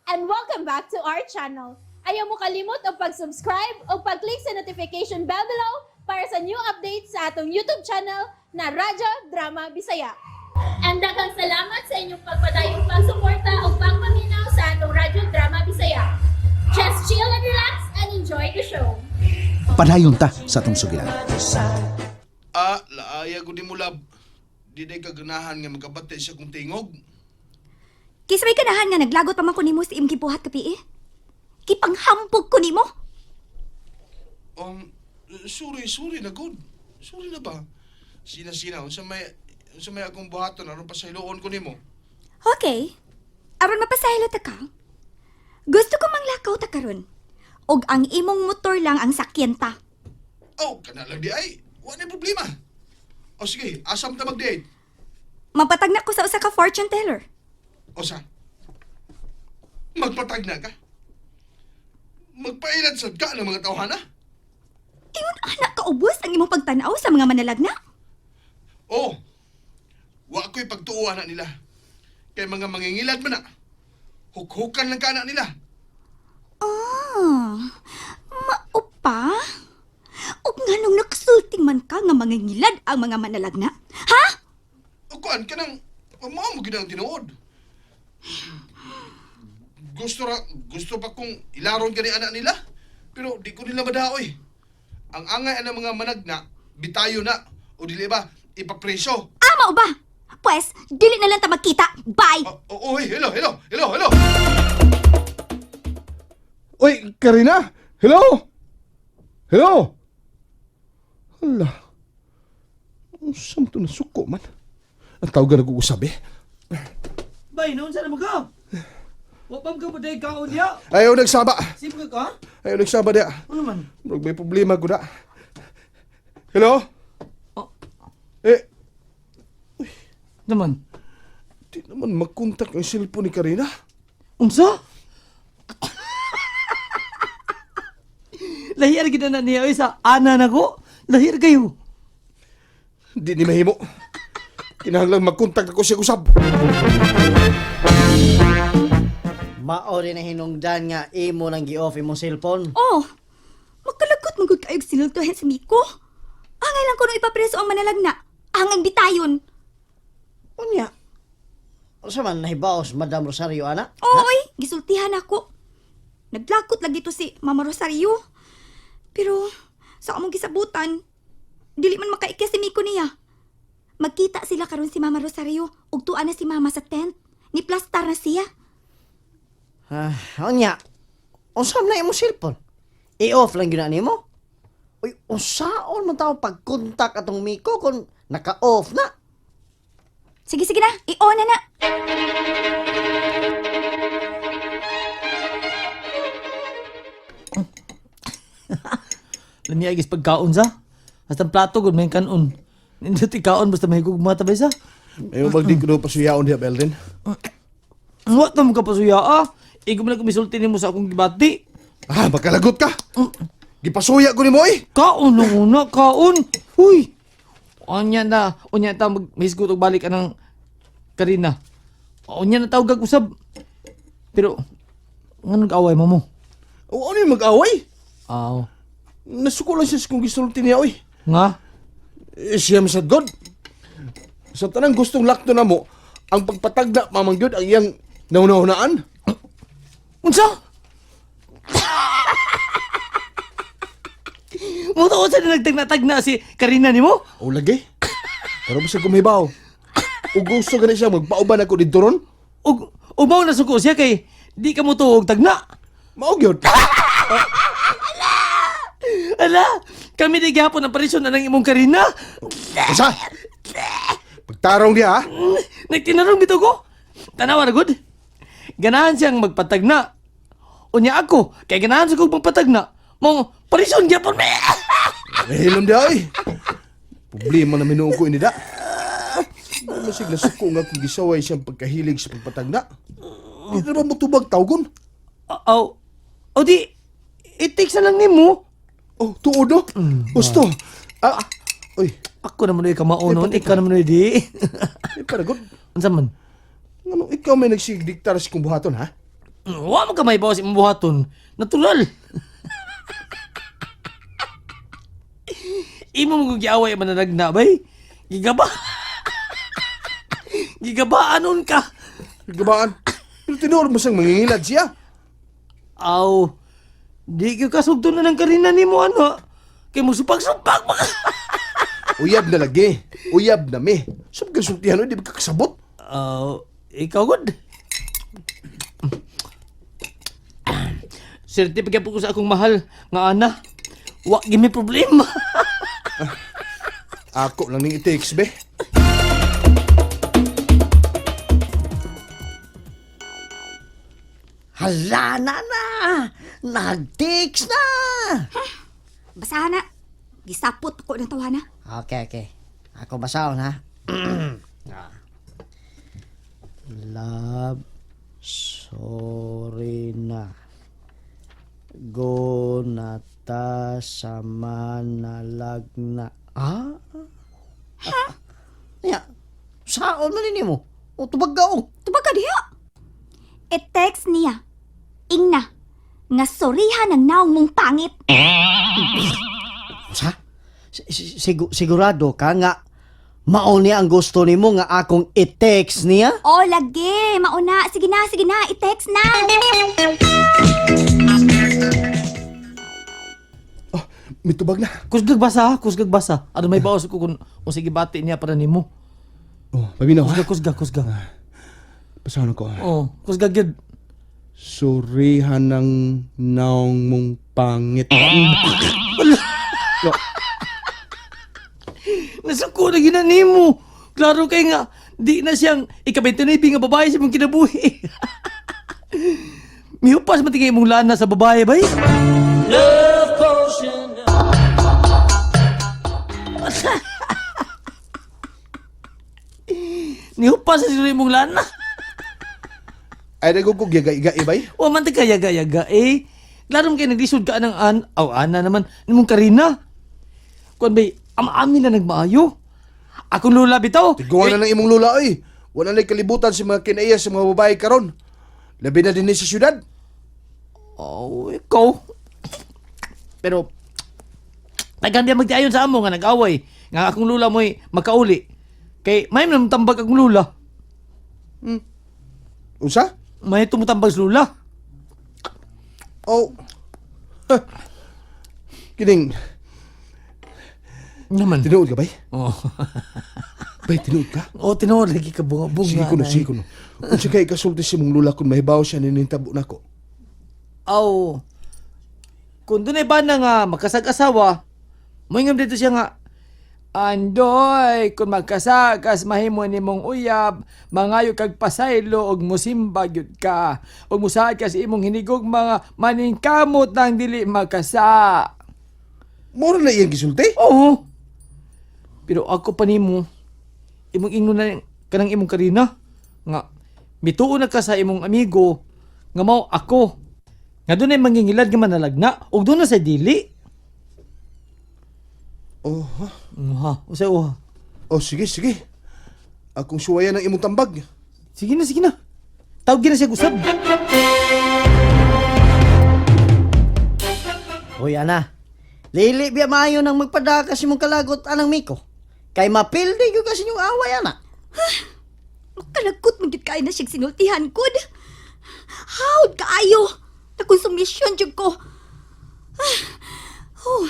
And welcome back to our channel. Ayaw mo kalimot og pag-subscribe o pag-click sa notification bell below para sa new updates sa atong YouTube channel na Radyo Drama Bisaya. And daghang salamat sa inyong pagpadayong pagsuporta o pagpaminaw sa atong Radyo Drama Bisaya. Just chill and relax and enjoy the show. Padayon ta sa atong sugilan. Ah, laaya ko di mo lab. Di day kaganahan nga magkabati siya kong tingog. Kisa may kanahan nga naglagot pa man ko nimo sa imong gibuhat kapi eh. Gipanghampog ko nimo. Sorry, sorry na good. Sorry na ba? Sina-sina, unsa may akong buhaton aron pasayloon ko nimo. Okay. Aron mapasaylo ta ka. Gusto ko manglakaw ta karon. Og ang imong motor lang ang sakyan ta. Oh, kana lang di ay. Wa na problema. O sige, asam ta mag-date. Mapatag na ko sa usa ka fortune teller. O sa? Magpatag na ka? Magpailad sad ka ng mga tawhana? Ingon ana ka ubos ang imong pagtan-aw sa mga manalagna. Oh, wa ko'y pagtuuan na nila. Kay mga mangingilad man na. Hukhukan lang ka na nila. Ah, maupa? Og nganong nagsulting man ka nga mangingilad ang mga manalagna? Ha? O kuan ka nang, mao mo gid ang tinuod. Gusto ra, gusto pa kong ilaron gani anak nila. Pero di ko nila madaoy. Ang angay ang mga managna, bitayo na. O dili ba, ipapreso. Ah, mao ba? Pwes, dili na lang ta magkita. Bye! O, o, oy, hello, hello, hello, hello. Uy, Karina! Hello? Hello? Hala. Ang saan to nasuko man? Ang tawag na nag-uusap eh. Bay, noon sana mo ka? Wa pa ka mo kaon niya? Ayaw nagsaba. Sino ka? Ayaw nagsaba diya. Ano man? Murag may problema ko na. Hello? Oh. Eh, Naman. di naman magkontak ang cellphone ni Karina. Unsa? Lahir gid na niya oy sa ana nako. Lahir kayo. Di ni mahimo. Kinahanglang magkontak ako siya usab. Mao rin na hinungdan nga imo nang gi-off imong cellphone. Oh, magkalagot man gud kaayog sinultuhan si Miko. Angay lang kuno ipapreso ang manalagna. Angay bitayon. Unya. Unsa man nahibaos Madam Rosario ana? Oy, gisultihan ako. Naglakot lagi to si Mama Rosario. Pero sa among gisabutan, dili man makaikya si Miko niya. Magkita sila karon si Mama Rosario ug tuwa na si Mama sa tent. Ni plastar na siya. Ah, unya. Unsa man na imong cellphone? I-off lang gyud na nimo? Uy, unsaon man taong pagkontak atong Miko kung naka-off na? Sige, sige na. I-on na na. Lami ay pagkaon sa. Hasta ang plato gud may kanon. Nindot ikaon basta may gugma ta sa. Ayaw magdi ko pasuyaon diya, Belden. Wa ta mo ka pasuya ah. Igo man na kumisulti nimo sa akong gibati. Ah, magkalagot ka. Gipasuya ko ni mo eh. Kaon nung una, kaon. Huy. Unya na, unya ta mag mahisgot og balik anang Karina. Unya na tawag usab. Pero nganong away mo mo? O ano yung mag-away? Aw. Nasuko lang siya sa kung gisulti niya, oy. Nga? Eh, siya masad God. Sa tanang gustong lakto na mo, ang pagpatagda mamang gyud ang iyang naunahunaan. Unsa? Mo to sa nagtagna-tagna si Karina nimo? O lagi. Pero basta kumibaw. O gusto gani siya magpauban ako dito ron. Ug umaw na suko siya kay di ka mo tuog tagna. Mao gyud. Ala, kami di gihapon ang parisyon na ng imong Karina. Usa. Pagtarong niya ha. Nagtinarong bitaw ko. Tanawa na gud. Ganahan siyang magpatagna. Unya ako, kay ganahan sa kong magpatagna. Mong parisyon gyapon me. Nahilom diha oy. Problema na minuo ko ini da. Masig nasuko nga kung gisaway siyang pagkahilig sa pagpatagna. Di na ba mutubag tawgon? Aw. O di i-text na lang nimo. Oh, tuod no? Gusto. Ah, uy, Ako naman oy kamao noon, ikaw naman oy di. eh, para god. Unsa man? Ano, ikaw may nagsigdiktar sa kong buhaton, ha? Wa man ka may bawas imong buhaton. Natural. Imo mo giaway ang mananagna bay. Gigaba. Gigabaanon ka. Gabaan. Pero tinuod mo siyang mangingilad siya. Aw. Di ka kasugto na ng karina nimo ano. Kay mo supag-supag pa ka. Uyab na lagi. Uyab na mi. Sab ka sultihan di ba ka kasabot? Aw, ikaw gud. Swerte pa ko sa akong mahal nga ana. Wa gyud may problema. Ako lang ning i-text be. Hala na na! Nag-text na! Basahan na. Gisapot ko ng tawana. Okay, okay. Ako basahon ha. Ah. Love, sorry na. Go na ta sa manalagna. Ah? Ha? Ya, saon man ini mo? O tubag ka oh. Tubag ka diha. E-text niya. Ingna. Nga sorihan ang naong mong pangit. Sa? Sigurado ka nga mao niya ang gusto nimo nga akong i-text niya? O lagi, mauna. Sige na, sige na, i-text na. Oh, mitubag na. Kusgag basa, kusgag basa. Ano may bawas ko kung o sige bati niya para nimo. Oh, paminaw ha. Kusgag, kusgag, kusgag. Pasahon ko. Oh, kusgag gyud. Surihan ng naong mong pangit. No, Nasuko na gina nimo. Klaro kay nga di na siyang ika-29 nga babae sa imong kinabuhi. Mihupas man tingay imong lana sa babae bay. Love potion. Nihupas sa siguro imong lana. Ay, nagugug yaga bay. Wa man ta yaga-yaga eh. Klaro man kay naglisod ka ng an, aw ana naman nimong Karina. Kuan bay, am-amin na nagmaayo. Akong lula bitaw. Tiguan na ng imong lula oy. Wala na'y kalibutan sa mga kinaiya sa mga babae karon. Labi na din sa syudad. Oh, ikaw. Pero, tagan biya magtiayon sa amo nga nag-away. Nga akong lula mo'y makauli. Kay, may naman tambag akong lula. Unsa? May tumutambag sa lula. Oh. Huh. Kining, Naman. tinuod ka bay? Oh. Bay, tinuod ka? Oh, tinuod lagi ka bunga-bunga. Sige kuno, nay. sige kuno. Unsa kay kasulti si mong lula kung mahibaw siya ninintabo nako? Aw. Kung dunay ba na nga makasag-asawa, moingam dito siya nga, Andoy, kung magkasagas, mahimo nimong uyab, mangayo kag pasaylo og musimba gyud ka. Og musaad ka sa imong hinigog mga maningkamot nang dili makasa. Mura na iyang gisulti? Oo. Pero ako pa nimo, imong ingnon na kanang imong karina nga mituo na ka sa imong amigo nga mao ako. Nga dunay mangingilad nga manalagna ug doon na sa dili. Oh, ha? Ha, usay uha. Oh, sige, sige. Akong suwayan ang imong tambag. Sige na, sige na. Tawag na siya gusab. Hoy ana. Lili biya maayo nang magpadaka si mong kalagot anang Miko. Kay mapildi gyud kasi yung away ana. Makalagot man gyud kaayo na siyang sinultihan gud. Howd kaayo. Nakonsumisyon jud ko. Ah, Oh,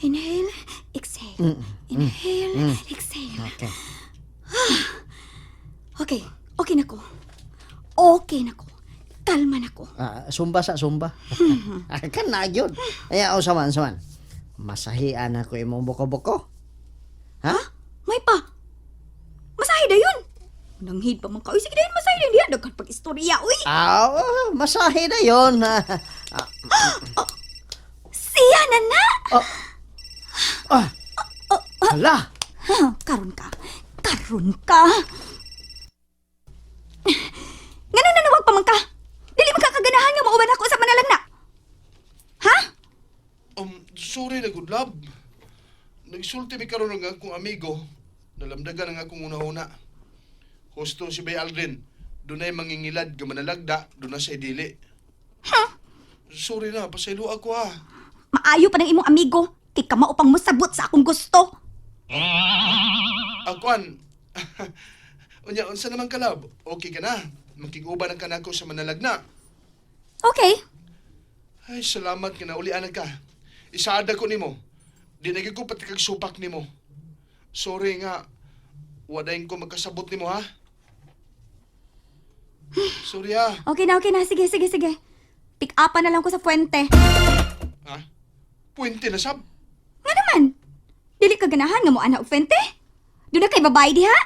inhale, exhale. Inhale, exhale. Okay. Okay, okay na ko. Okay na ko. Kalma na ko. Ah, sumba sa sumba. Kan na gyud. Ay, o saman saman. Masahian ako imong boko-boko. Ha? May pa. Masahe na yun. Nanghid pa man ka. Uy, sige na yun, masahe na yun. Diyan, daghan pag-istorya, uy. Ah, oh, masahe na yon. Ah, Siya na na! ah. Hala. Ha, karon ka. Karon ka. Ngano nanawag pa man ka? Dili man ka kaganahan nga mauban ako sa manalagna. Ha? Sorry na good love. Nagsulti mi karon ng akong amigo. Nalamdagan ang akong una-una. Husto si Bay Aldrin. Dunay mangingilad nga manalagda, doon na sa idili. Sorry na, pasaylo ako ha. Maayo pa ng imong amigo kay kamao pang mosabot sa akong gusto. Akuan. Unya, unsa naman ka, love? Okay ka na? Makig-uban ang kanako sa manalagna. Okay. Ay, salamat nga naulian ka. Isaada ko nimo. Di na gyud ko pati kag supak nimo. Sorry nga. Wadayin ko magkasabot nimo ha. Sorry ha. Okay na, okay na. Sige, sige, sige. Pick upan na lang ko sa fuente. Ha? Puwente na sab. Nga naman. Dili ka ganahan nga mo ana og fuente? Doon na kay babae diha?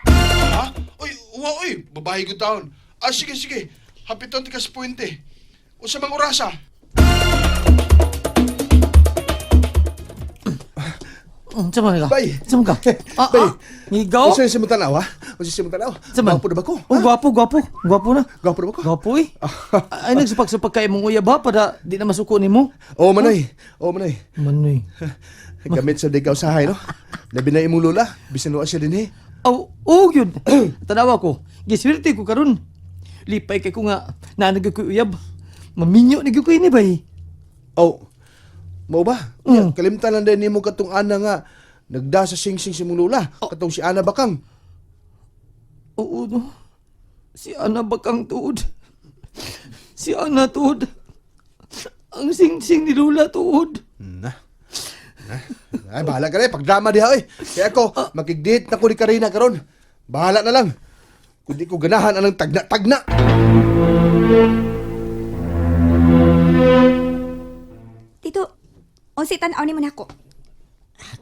Ha? Oy, uwa oy, babae ko taon. Ah, sige, sige. Hapiton ti ka sa puwente. Unsa mang orasa? Unsa man ka? Bay. Unsa man ka? Ah, Bay. ah. Ngigaw? Unsa si tanaw ha? Unsa si tanaw? Unsa man? Gwapo na ba ko? Oh, gwapo, gwapo. Gwapo na. Gwapo na ba ko? Gwapo eh. Ay, nagsupak-supak ka imong uyab ha, para di na masuko nimo. Oh, manoy. Oh, manoy. Manoy. Gamit sa digaw sahay no. Labi na imong lola, bisan wa siya dinhi. Aw, oh, yun. Tanawa ko. Giswerte ko karon. Lipay kay ko nga naanag ko uyab. Maminyo na gyud ko ini bay. Oh. Mao ba? Mm. Kalimtan lang din nimo katong ana nga nagda sa singsing si imong lola, katong si Ana Bakang. Oo, no. Si Ana bakang tuod. Si Ana tuod. Ang sing-sing ni Lula tuod. Na. Na. Ay, bahala ka na eh. Pagdrama diha oy. Kaya ako, makig-date na ko ni Karina karon. Bahala na lang. Kung di ko ganahan anang tagna-tagna. Tito, unsay tan-aw nimo nako?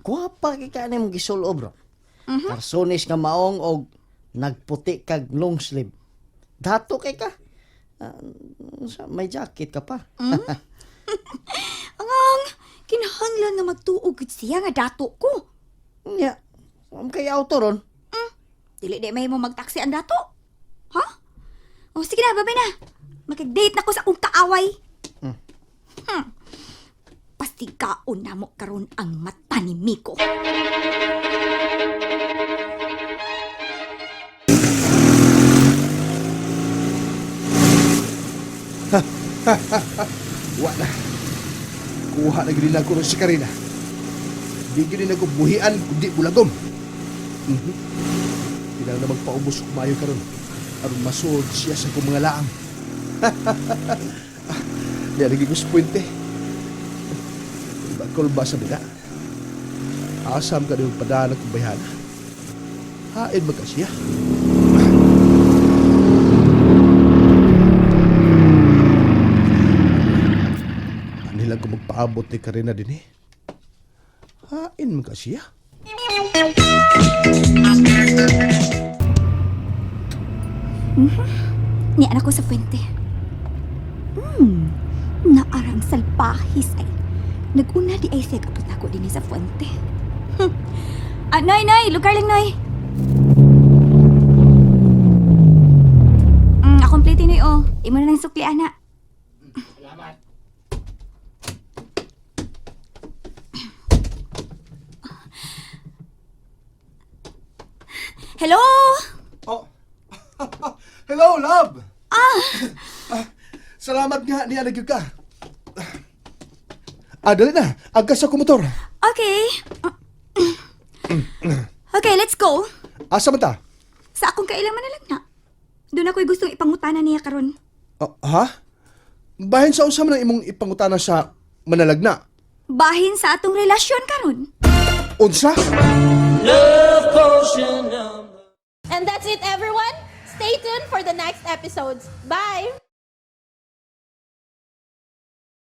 Gwapa kay ka nimong gisulob bro. Karsonis nga maong og nagputi kag long sleeve. Dato kay ka. Ah, may jacket ka pa. Angang, kinahanglan nga magtuog gud siya nga dato ko. Nya, am kay auto ron. Dili di may mo magtaksi ang dato. Ha? O sige na, babay na. Makig-date na ko sa akong kaaway. Hmm. Pastigaon na mo karon ang mata ni Miko. Wa na. Kuha na gid na ko si Karina. Di gid na ko buhian kundi bulagom. Mhm. Kinahanglan na magpaubos og maayo karon aron masuod siya sa akong mga laang. Di lagi ko sa puwente. Kulba sa bida. Asam ka din padala kong bayhana. Hain magka siya. Ani lang ko magpaabot ni Karina din eh. Hain man ka siya. Ni anak ko sa fuente. Naarang salpahis ay. Naguna di ay siya kapot nako din sa fuente. Ah, Noy, Noy, lugar lang, Noy. Akong plate, Noy, oh. Imo na lang sukli, ana. Salamat. Hello? Oh. Hello, love! Ah! Salamat nga, niya nagyud ka. Ah, dali na. Agkas sa motor. Okay. Okay, let's go. Asa man ta? Sa akong kailangan na lang na. Doon ako'y gustong ipangutana niya karon. Ah, ha? Bahin sa unsa man ang imong ipangutana sa manalagna? Bahin sa atong relasyon karon. Unsa? And that's it, everyone. Stay tuned for the next episodes. Bye!